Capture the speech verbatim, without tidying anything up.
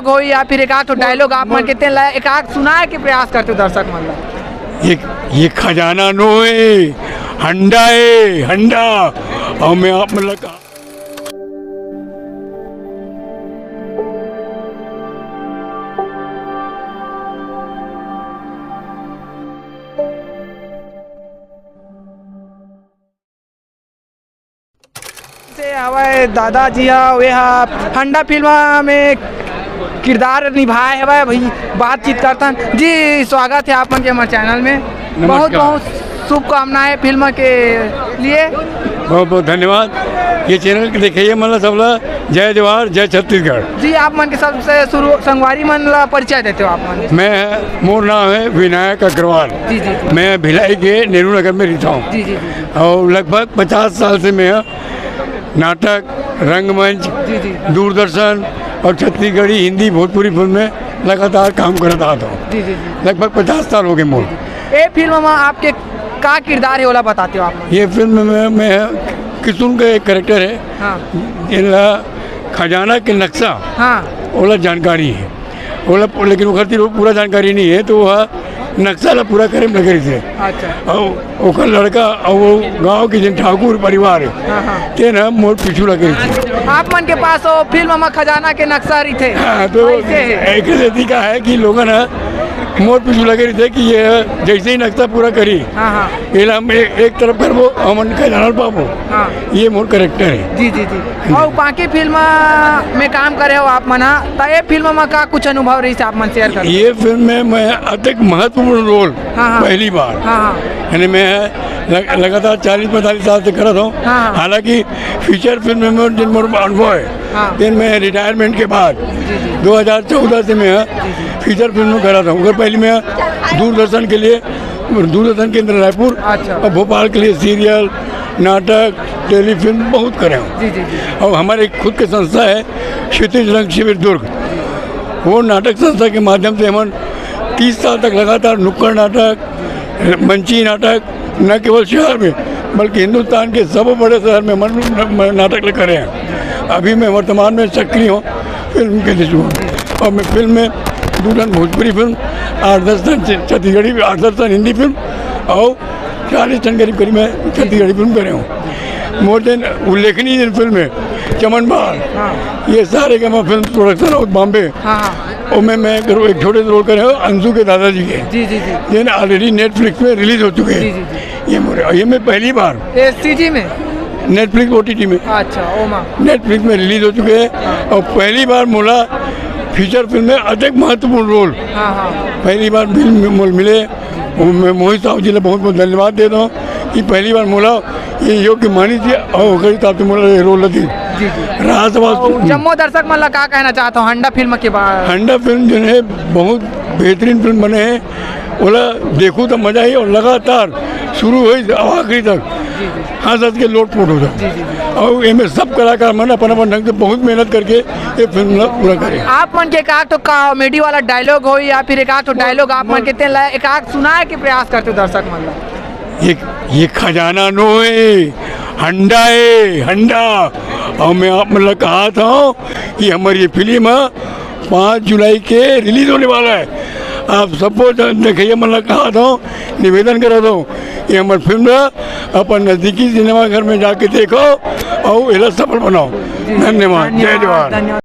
हो या फिर एक आध ठो डायलॉग आप मन के, तेन ला एक आध सुनाए के प्रयास करते दर्शक मन ला। ये, ये खजाना नो है, हंडा है, हंडा। और मैं आप मन ला कहा से हवय दादाजी ह, वे ह हंडा फिल्म में किरदार निभाए हवय। भाई, बातचीत करथन जी। स्वागत है आप मन के हमारे चैनल में। नमस्कार। बहुत बहुत शुभकामनाएं फिल्म के लिए। बहुत बहुत धन्यवाद। ये चैनल के देखइया मन ला सबला जय जोहार, जय छत्तीसगढ़। जी, आप मन के सबसे शुरू संगवारी मन ला परिचय देते हो आप मन। मैं, मोर नाम है विनायक अग्रवाल। जी, जी, जी। मैं भिलाई के नेहरू नगर में रहता हूँ। जी, जी, जी, जी। और लगभग पचास साल से मैं नाटक, रंगमंच, जी, जी। दूरदर्शन और छत्तीसगढ़ी, हिंदी, भोजपुरी फिल्म में लगातार काम करत आत हूँ। जी, जी, जी। लगभग पचास साल हो गए मोर। ए फिल्म में आपके का किरदार है, ओला बताते हो आप? ये फिल्म में मैं किसुन का एक कैरेक्टर है, हाँ। जिनला खजाना के नक्शा, हाँ। ओला जानकारी है, ओला, लेकिन ओकर तीर पूरा जानकारी नहीं है, तो वह नक्शा ला पूरा करे में लगे रहिथे। अच्छा। और ओकर लड़का और वो गांव के जिन ठाकुर परिवार है, हाँ, हाँ। तेन ह मोर पीछू लगे रहिथे। आप मन के पास वो फिल्म में खजाना के नक्शा रहिथे? हाँ, तो ऐसे है। एक सेती का है कि लोगन ह मोर पीछू लगे रहिथे कि ये जैसे ही नक्शा पूरा करी, हाँ, हाँ। एला हम एक, एक तरफ करबो, हमन खजाना पाबो। हाँ। ये मोर कैरेक्टर है। जी, जी, जी। और बाकी फिल्म में काम करे हो आप मन ह, त ये फिल्म में का कुछ अनुभव रहिस आप मन शेयर कर? ये फिल्म में मैं अतेक महत्वपूर्ण रोल हाँ, हाँ। पहली बार। हाँ, हाँ। यानी मैं लग-, लगातार चालीस पैंतालीस साल से करत हूँ। हाँ, हाँ। हालांकि फीचर फिल्म में मोर, जिन मोर अनुभव है, हाँ। दिन में रिटायरमेंट के बाद जी, जी। दो हज़ार चौदह से मैं जी, जी। फीचर फिल्म में करत हूँ। अगर पहले मैं दूरदर्शन के लिए, दूरदर्शन केंद्र रायपुर अच्छा। और भोपाल के लिए सीरियल, नाटक, टेलीफिल्म बहुत करे हूँ। जी, जी, जी। और हमारे खुद के संस्था है क्षितिज रंग शिविर दुर्ग। वो नाटक संस्था के माध्यम से हमन तीस साल तक लगातार नुक्कड़ नाटक, मंची नाटक, न केवल शहर में बल्कि हिंदुस्तान के सब बड़े शहर में हमन न-, नाटक ले करे हैं। अभी मैं वर्तमान में सक्रिय हूँ फिल्म के दृष्टिकोण, और मैं फिल्म में दो ठन भोजपुरी फिल्म, आठ दस ठन छ-, छत्तीसगढ़ी, आठ दस ठन हिंदी फिल्म और चालीस ठन करीब करीब मैं छत्तीसगढ़ी फिल्म करे हूँ। मोर दिन उल्लेखनीय जिन फिल्म है चमन बहार, हाँ। ये Saregama film production out Bombay, हाँ, हाँ। ओमे मैं एक छोटे से रोल करे हूँ अंशु के दादाजी के, जी, जी, जी। जिन already Netflix में रिलीज हो चुके हैं। जी, जी, जी। ये मोर, ये मैं पहली बार ये सीजी में? Netflix ओटीटी में। अच्छा, ओमा। Netflix में रिलीज हो चुके हैं हाँ। और पहली बार मोला फीचर फिल्म में अतेक महत्वपूर्ण रोल हाँ, हाँ। पहली बार मिल-, मोल मिले। वो मैं मोहित साहू जी ला बहुत बहुत धन्यवाद देत हूँ कि पहली बार मोला ये योग्य मानिस हे और ओकर हिसाब से मोला ये रोल ला दिस। जी, जी। रहा सवाल और जम्मो दर्शक मन ला का कहना चाहत हो हंडा फिल्म के बारे? हंडा फिल्म जो है बहुत बेहतरीन फिल्म बने है, ओला देखहू त मजा आही और लगातार शुरू होही अब आखिरी तक हंस हंस के लोटपोट हो जाहू। और एमे सब कलाकार मन अपन अपन ढंग से बहुत मेहनत करके ये फिल्म ला पूरा करे। आप मन के एक आध ठो कॉमेडी वाला डायलॉग हो या फिर एक आध ठो डायलॉग आप मन के, तेन ला एक आध सुनाए के प्रयास करते हो दर्शक मन ला। ये, ये खजाना नो है, हंडा है, हंडा। और मैं आप मन ला कहत हूँ कि हमर ये फिल्म ह पाँच जुलाई के रिलीज होने वाला है। आप सबो जन देखइया मन ला कहत हूँ, निवेदन करत हूँ कि हमर फिल्म ला अपन नजदीकी सिनेमा घर में जाके देखो और एला सफल बनाओ। धन्यवाद। जय जोहार। धन्यवाद।